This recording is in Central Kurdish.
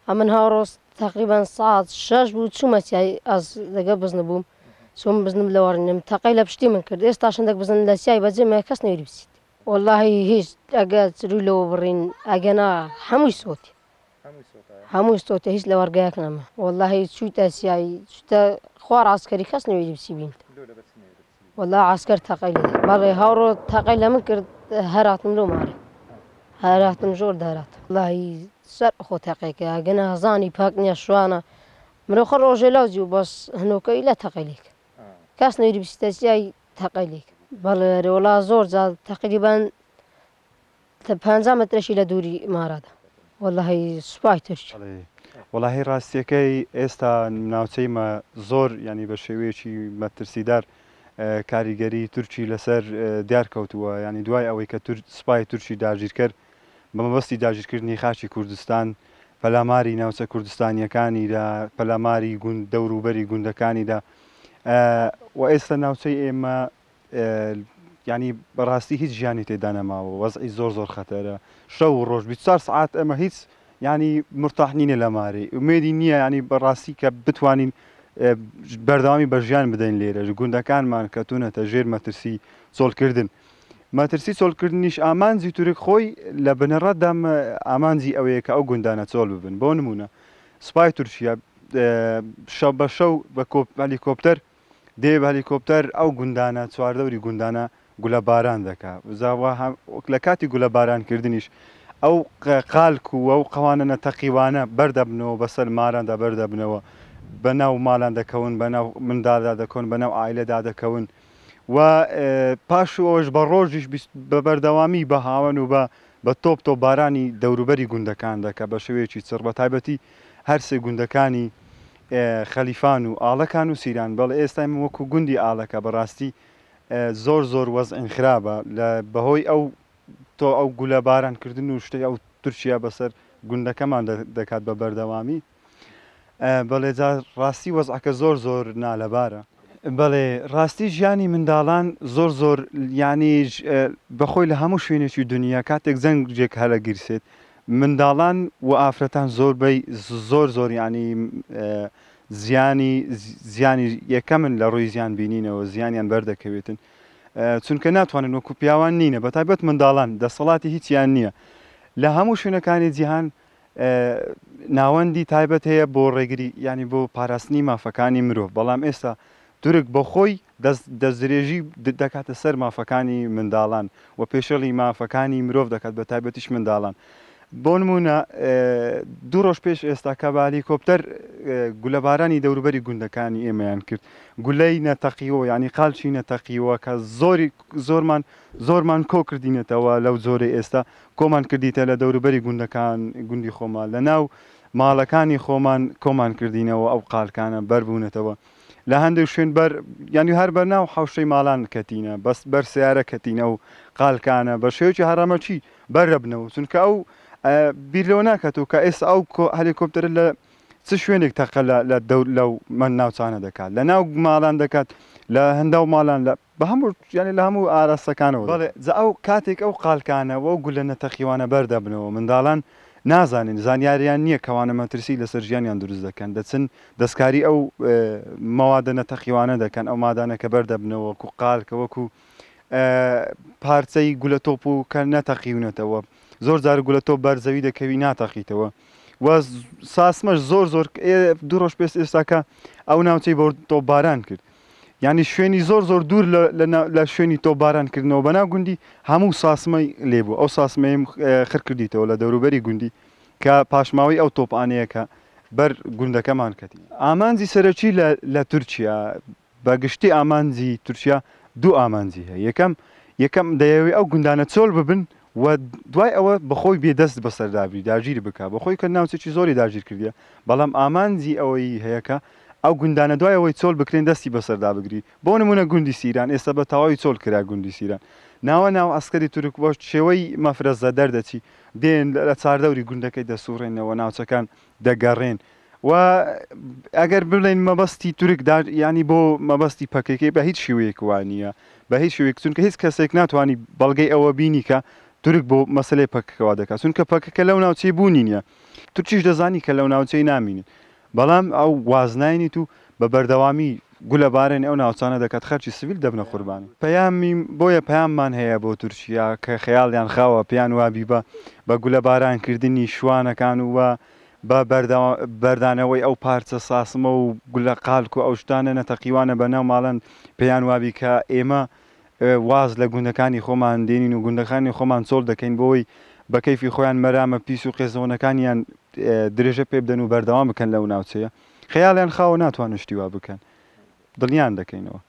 ئەمن هاوڕۆز تەقریبەن سەعات شەش بوو چوومە چیای ئەز لەگە بزن بووم چووم بزنم لەوەڕینم تەقەی لە پشتی من کرد ئێستاش هەندێک بزن لە چیای بەجێ مایە کەس نەویری بچیت. وەڵاهی هیچ ئەگە رووی لەوە بڕین ئەگەنا هەمووی سۆتی هەمووی سۆتێ هیچ لەوەڕگایەک نەما وەڵاهی چوویتە چیای چووتە خوار عەسکەری کەس نەویری بچی بینت وەڵا عەسکەر تەقەی لێ بەڵێ هاوڕۆ تەقەی لە من کرد هەراتم لۆ مارێ هەراتم ژۆر دەراتم وەڵاهی سەر خۆ تەقێکە ئەگەنا زانی پاک نییە شوانە مرۆ خە ڕۆژێ لاو جیو بەس هەنۆکە ئیلا تەقەی لێ کرد کەس نەویری بچیتە چیای تەقەی لێ کرد بەڵێ ئەرێ وەڵا زۆر جار تەقریبەن 50 مەترەشی لە دووری مارادا وەڵاهی سوپای تورکیا. وەڵاهی ڕاستیەکەی ئێستا ناوچەی مە زۆر یانی بە شێوەیەکی مەترسیدار کاریگەری تورکی لەسەر دیار کەوتووە یانی دوای ئەوەی کە سوپای تورکی داگیرکەر بە مەبەستی داگیرکردنی خاکی کوردستان پەلاماری ناوچە کوردستانیەکانی دا پەلاماری گوند دەوروبەری گوندەکانی دا و ئێستا ناوچەی ئێمە یانی بەڕاستی هیچ ژیانی تێدا نەماوە وەزعی زۆر زۆر خەتەرە شەو و ڕۆژ 24 سعات ئەمە هیچ ینی مرتاح نینە لە مارێ ئومێدی نییە ینی بەڕاستی کە بتوانین بەردەوامی بە ژیان بدەین لێرە گوندەکانمان کەتونەتە ژێر مەترسی چۆڵکردن مەترسی چۆڵکردنیش ئامانجی تورک خۆی لە بنەڕەتدا ئامانجی ئەوەیە کە ئەو گوندانە چۆل ببن بۆ نمونە سوپای تورکیا شەو بە شەو بە هەلیکۆپتەر دێ بە هەلیکۆپتەر ئەو گوندانە چواردەوری گوندانە گولە باران دەکا جا وا لە کاتی گولە باران کردنیش ئەو قالک و ئەو قەوانە نەتەقیوانە بەردەبنەوە بەسەر ماراندا بەردەبنەوە بە ناو مالان دەکەون بە ناو مندالدا دەکەون بە ناو عایلەدا دەکەون و پاش ئەوەش بە ڕۆژیش بە بەردەوامی بە هاوەن و بە بە تۆپ تۆپبارانی دەوروبەری گوندەکان دەکا بە شێوەیەکی چڕ بە تایبەتی هەرسێ گوندەکانی خەلیفان و ئاڵەکان و سیران بەڵێ ئێستا ئێمە وەکو گوندی ئاڵەکە بەڕاستی زۆر زۆر وەزعین خرابە لە بەهۆی ئەو تۆ ئەو گولە باران کردن و شتەی ئەو تورکیا بەسەر گوندەکەمان دەکات بە بەردەوامی بەڵێ جا ڕاستی وەزعەکە زۆر زۆر نالەبارە. بەڵێ ڕاستی ژیانی منداڵان زۆر زۆر یانی بەخۆی لە هەموو شوێنێکی دنیا کاتێک جەنگێک هەلەگیرسێت منداڵان و ئافرەتان زۆربەی زۆر زۆر یانی زیانی زیانی یەکەمن لە ڕووی زیان بینینەوە زیانیان بەردەکەوێتن چونکە ناتوانن وەکو پیاوان نینە بە تایبەت منداڵان دەسەڵاتی هیچیان نییە لە هەموو شوێنەکانی جیهان ناوەندی تایبەت هەیە بۆ ڕێگری ینی بۆ پاراستنی مافەکانی مرۆڤ بەڵام ئێستا تورک بەخۆی دەستدرێژی دەکاتە سەر مافەکانی منداڵان و پێشێڵی مافەکانی مرۆڤ دەکات بە تایبەتیش منداڵان. بۆ نموونە دوو ڕۆژ پێش ئێستا کە بە هەلیکۆپتەر گولەبارانی دەوروبەری گوندەکانی ئێمەیان کرد گولەی نەتەقیوە یعنی قالچی نەتەقیوە کە زۆری زۆرمان زۆرمان کۆ کردینەتەوە لەو جۆرەی ئێستا کۆمان کردیتە لە دەوروبەری گوندەکان گوندی خۆمان لە ناو ماڵەکانی خۆمان کۆمان کردینەوە ئەو قالکانە بەربوونەتەوە لە هەندێک شوێن بەر یانی هەر بەر ناو حەوشەی ماڵان کەتینە بەس بەر سیارە کەتینە و قالکانە بە شێوەیەکی هەڕەمەکی بەرەبنەوە چونکە ئەو بیر لەوە ناکاتەوە کە ئێستا ئەو هەلیکۆپتەرە لە چ شوێنێک تەقە لە دەور لەو من ناوچانە دەکات لە ناو ماڵان دەکات لە هەنداو ماڵان لە بە هەموو یانی لە هەموو ئاراستەکانەوە بەڵێ جا ئەو کاتێک ئەو قالکانە و ئەو گولە نەتەقیوانە بەردەبنەوە منداڵان نازانن زانیاریان نییە کەوانە مەترسی لەسەر ژیانیان دروست دەکەن دەچن دەستکاری ئەو مەوادە نەتەقیوانە دەکەن ئەو مادانە کە بەردەبنەوە وەکو قالکە وەکو پارچەی گولە تۆپ و کە نەتەقیونەتەوە زۆر جار گولە تۆپ بەر زەوی دەکەوی ناتەقیتەوە و ساسمەش زۆر زۆر دوو ڕۆژ پێش ئێستاکە ئەو ناوچەی بۆ تۆپباران کرد یانی شوێنی زۆر زۆر دوور لە شوێنی تۆپباران کردنەوە بەناو گوندی هەموو ساسمەی لێبوو ئەو ساسمەیم خر کردیتەوە لە دەوروبەری گوندی کە پاشماوەی ئەو تۆپانەیە کە بەر گوندەکەمان کەتی. ئامانجی سەرەکی لە تورکیا بە گشتی ئامانجی تورکیا دوو ئامانجی هەیە یەکەم یەکەم دەیەوێ ئەو گوندانە چۆل ببن و دوای ئەوە بەخۆی بێ دەست بەسەردا بری داگیر بکا بەخۆی کە ناوچێکی زۆری داگیر کردیە بەڵام ئامانجی ئەوەی هەیە کە ئەو گوندانە دوای ئەوەی چۆل بکرێن دەستی بەسەردا بگری بۆ نمونە گوندی سیران ئێستا بە تەواوی چۆل کرا گوندی سیران ناوە ناو عەسکەری تورک بە شێوەی مەفرەزە دەردەچی دێن لە چاردەوری گوندەکەی دەسوڕێنەوە ناوچەکان دەگەڕێن و ئەگەر بڵێن مەبەستی تورک دا ینی بۆ مەبەستی پەکەکەی بە هیچ شێوەیەک وانە بە هیچ شێوەیەک چونکە هیچ کەسێک ناتوانانی بەڵگەی ئەوە بینی کە تورک بۆ مەسلەی پەکەکەوا دەکات چونکە پەکەکە لەو ناوچەی بوونی نییە. تورکیش دەزانی کە لەو ناوچەی نامینن بەڵام ئەو وازناینیت و بە بەردەوامی گولە بارێنی ئەو ناوچانە دەکات خەرکی سڤیل دەبنە قوربانی. پەیامی بۆیە پەیاممان هەیە بۆ تورکیا کە خەیاڵیان خاوە پێیان وابی بە بە گولە باران کردنی شوانەکان و بە بە بەردانەوەی ئەو پارچە ساسمە و گولە قالک و ئەو شتانە نەتەقیوانە بە ناو ماڵان پێیان وابی کە ئێمە واز لە گوندەکانی خۆمان دێنین و گوندەکانی خۆمان چۆڵ دەکەین بۆی بە کەیفی خۆیان مەرامە پیس و قێزەونەکانیان درێژە پێ بدەن و بەردەوام بکەن لەو ناوچەیە. خەیاڵیان خاوە ناتوانن شتی وا بکەن. دڵنیان دەکەینەوە.